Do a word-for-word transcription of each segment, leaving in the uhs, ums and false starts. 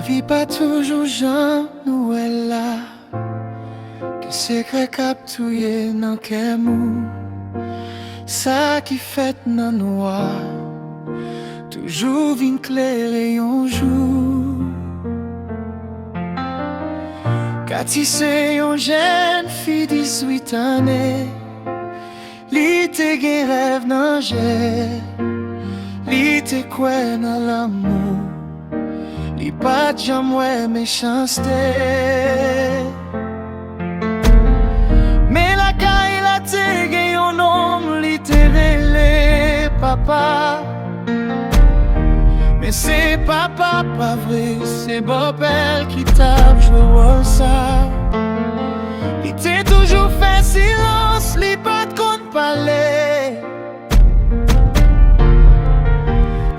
Lavi pa toujou jan nou wè l la. Gen sekrè k ap touye nan kè moun. Sa ki fèt nan nwa toujou vin klere yon jou. Kati se yon jèn fi dizuit ane. Li te gen rèv nan je, li te kwè nan lanmou, li pa t janm wè mechanste. Men lakay la te gen yon nonm, li te rele papa. Men se papa pa vre, se bòpè l ki t ap jwe wòl sa. Li te toujou fè silans, li pa t konn pale.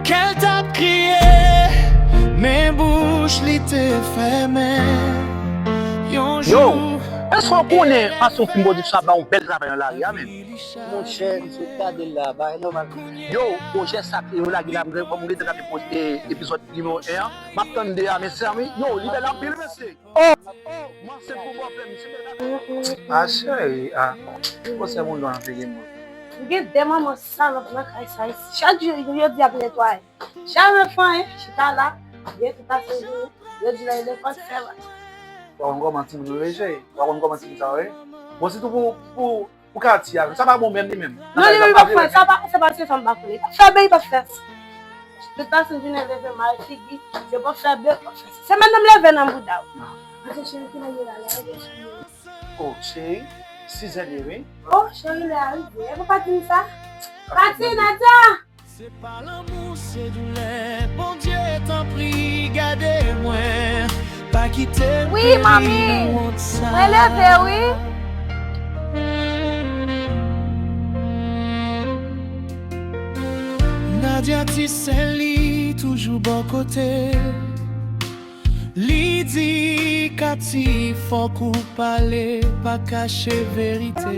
Kè l t ap kriye, men bouch li te fèmen. Yon jou, èske w konnen Asou Film Production ap ba yon bèl travay nan lari a menm? Monchè, misye gade l la, bagay nòmal. Yo, pwojè sa ke yo lage la, m gen, m gentan gade pwojè, epizòd nimewo en an. M ap tann de a, mezanmi. Yo, li bèl anpil, mesye. Oh, oh, mwen se pou bòpè, misye bèl anpil. Ah, cheri, ah. Kòman se moun nan anpil moun? M gen de manman salòp nan kay sa isit. Chak jou, yo di ap netwaye. Chak lè fanyen, chita la, gen tout ase jounen, yo di l al lekòl, fè bagay. Ou pa konn kòman timoun yo ye, cheri? Ou pa konn kòman timoun sa yo ye? Bon, sitou pou, pou, pou kati a, sa pa bon menm li menm. Non, li menm li p ap fè, sa pa, se pa se fanm pa konnen. Li p ap fè byen, li p ap fè. Tout ase jounen leve mal figi, yo p ap fè byen, yo p ap fè sa. Se menm nan m leve nan bouda w. Ase cheri ki lè yo la, la, yo cheri. Oh, cheri, sizè li, wi. Oh, cheri, lè a rive. E pou pa di m sa. Pati, Nadia! Se pa lanmou, se doulè. Bondye, tanpri, gade mwen. Pa kite m peri nan wont sa. Wi, manmi. Mwen leve, wi. Nadia ti sè li toujou bò kote. Li di Kati, fòk ou pale, pa kache verite.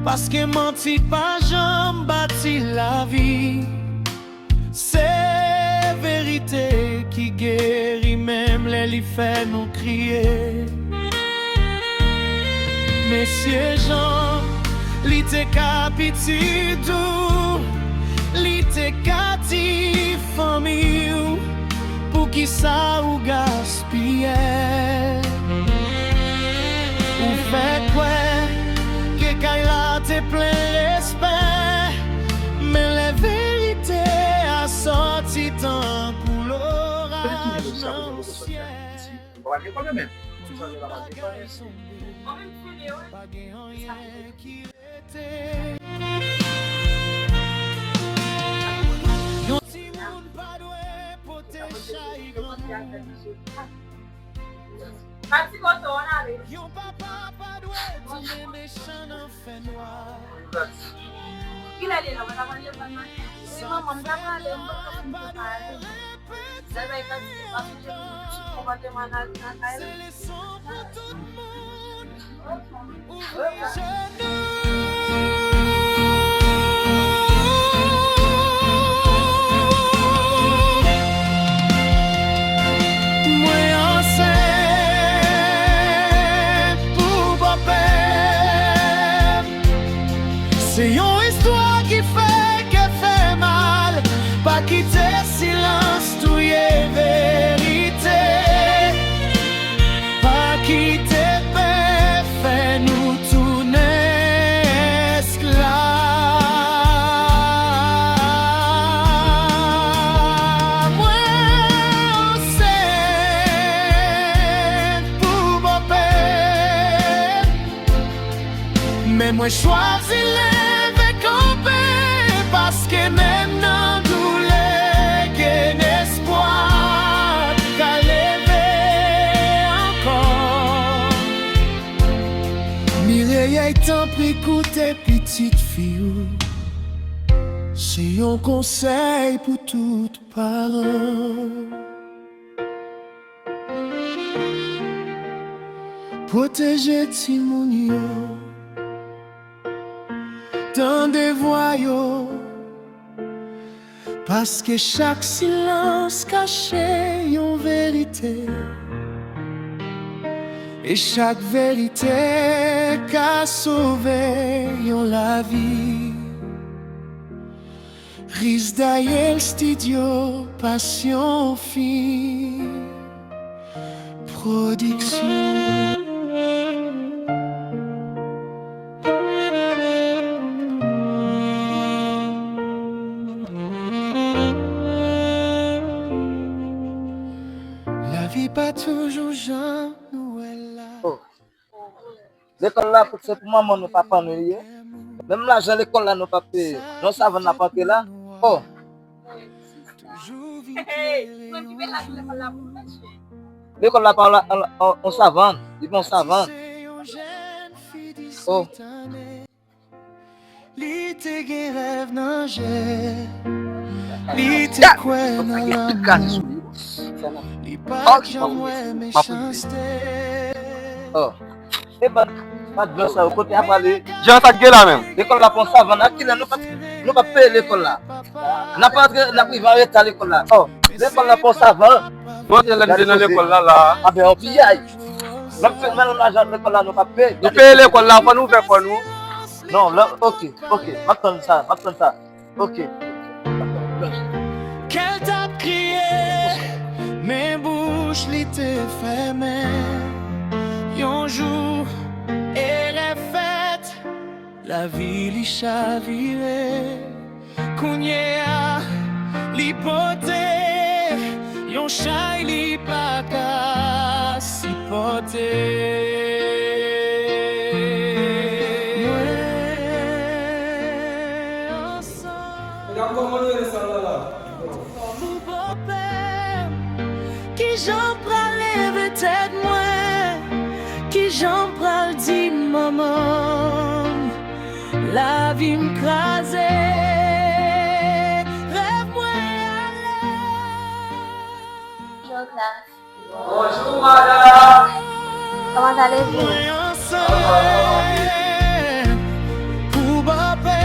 Paske manti pa janm bati lavi. Se verite ki geri menm lè li fè nou kriye. Mesye Jan, li te ka pitit ou, li te ka di fanmi w, poukisa ou gaspiye? Ou fè kwè ke kay la te plen respè, men lè verite a sòti tankou loraj nan syèl. Mwen pa gen pwoblèm menm. Mwen menm file, wi. Yon timoun pa dwe pote chay grannmoun. Yon papa pa dwe tounen mechan nan fènwa. Kilè li la, mwen ta pral telefòn mwen. Wi, manman, m ta prale, m poko fin prepare. Lè bay kantite pa sonje pou konpòteman nan, nan kay la. Se leson pou tout moun. Ouvri je nou. Mwen ansent pou bòpè m. Se yon istwa ki fè kè fè mal. Pa kite silans touye verite. Pa kite pè fè nou tounen esklav. Mwen ansent pou bòpè m. Men mwen chwazi leve kanpe, paske menm nan doulè gen espwa ka leve ankò. Mireyèy, tanpri koute pitit fi ou. Se yon konsèy pou tout paran. Pwoteje timoun yo. Tande vwa yo. Paske chak silans kache yon verite, e chak verite ka sove yon lavi. Riz Dayel Studio, passion fin production. Lavi pa toujou jan nou wè l la. Lekòl la, se pou manman nou, papa nou li ye. Menm lajan lekòl la, nou p ap peye. Nan savann n ap antre la. Oh! Lekòl la pa yon la, yon, yon, yon savann. Li pa yon savann. Oh! Li te gen rèv nan je, li te kwè nan lanmou, li pa t janm wè mechanste. Oh. E bann, bann blan sa yo, kote y ap ale? Jan sa k gen la menm? Lekòl la pa yon savann, a kilè nou p ap, nou p ap peye lekòl la? N ap antre, n ap rive an reta lekòl la. Oh, lekòl la pa yon savann. Bon, se lè n te nan lekòl la, la. A ben, yon piyay. N ap fè, men nou lajan lekòl la, nou p ap peye. Nou peye lekòl la, fò nou fè kò nou. Non, la, ok, ok. M ap tann sa, m ap tann sa. Ok. Kè l t ap kriye, men bouch li te fèmen. Yon jou, erè fèt, lavi li chavire. Kounye a, li pote yon chay li pa ka sipòte. Mwen ansanm. Medam, kòman nou ye nan sal la, la? Pou bòpè m, kijan m pral leve tèt mwen? Kijan m pral di manman m? Lavi m kraze, rèv mwen ale. Bonjou, klas. Bonjou, madam. Comment allez-vous? Mwen ansanm pou bòpè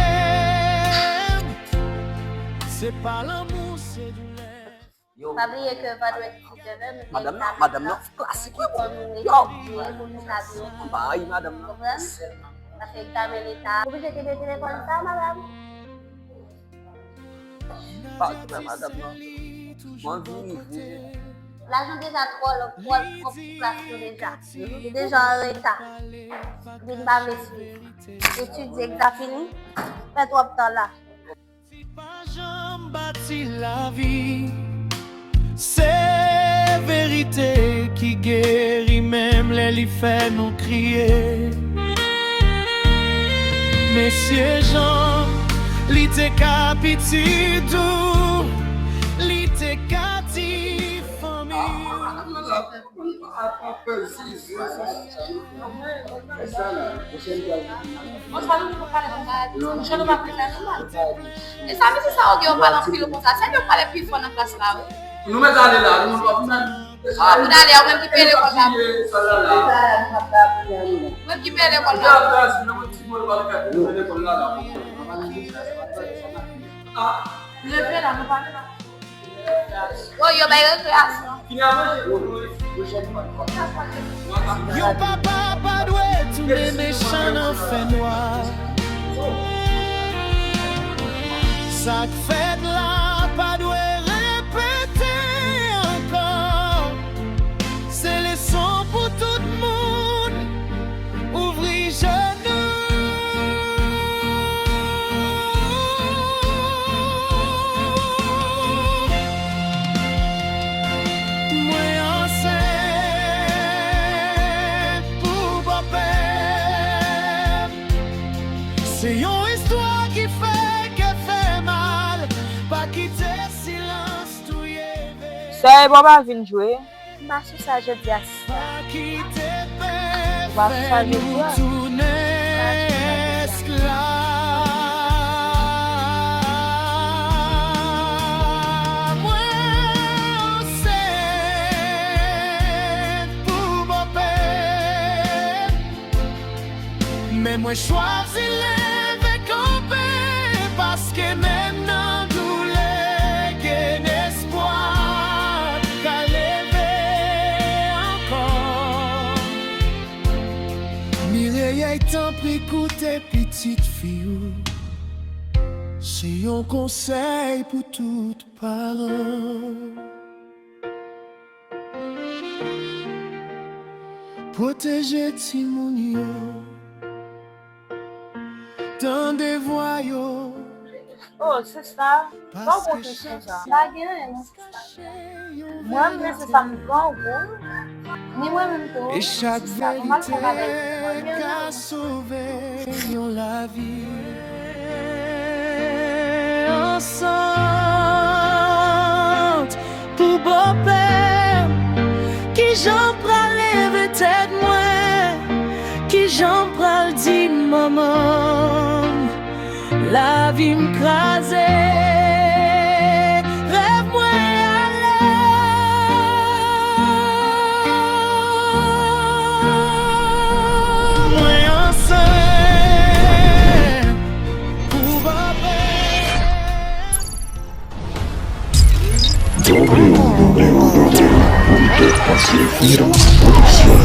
m. Se pa lanmou, se doulè. Yo. Pa bliye ke vandredi dis deven, nou gen egzamen nan. Madanm nan klasik, wi, bon. Yo. Pou nou ka byen. Bay madanm nan. Konprann? Paske egzamen leta. Oblije te mete lekòl sa, madanm? Pa di bay madanm nan. Mwen vini, vini. Lajan deja twò long, twò long pou klas nou deja. Nou deja an reta. Vin pa vle swiv. Etidye, egzamen fini. Fè twòp tan la. Se pa janm bati lavi, se verite ki geri menm lè li fè nou kriye. Mesye Jan, li te ka piti dou, li te ka di fanmi. Bonswa, nou poko pale konsa. Jan nou pa pale la, nou pale. E sa, mesye sa yo gen yo pale anpil konsa. Se yo pale pi fò nan klas la, wi. Nou mèt ale la, nou mèt ale. Ah, pou n ale, ou menm ki peye lekòl la. Ou menm ki peye lekòl la. Ah. Leve la, nou pale la. Oh, yo bay rekreyasyon. Yon papa pa dwe tounen mechan nan fènwa. Sa k fèt la pa dwe repete ankò. Se leson pou tout moun. Ouvri je nou. Mwen ansent pou bòpè m. Se yon istwa ki fè kè fè mal. Pa kite silans touye veye. Sè, e bò pa vin jwe. M pa sou sa jodi a, sista. Ou pa sou sa jodi a? Men mwen chwazi leve kanpe, paske menm nan doulè, Tanpri koute pitit fi ou. Se yon konsèy pou tout paran. Pwoteje timoun yo. Tande vwa yo. Oh, sista, pa w konte konsa. Pa gen anyen, non, sista. Mwen menm, se sa m pran w pou. Ni mwen menm tou. E chak verite ka sove yon lavi. Ansant pou bòpè m, kijan m pral leve tèt mwen? Kijan m pral di manman m lavi m kraze? Rèv mwen ale. Mwen ansent pou bòpè. W W W pwen Freedom Production.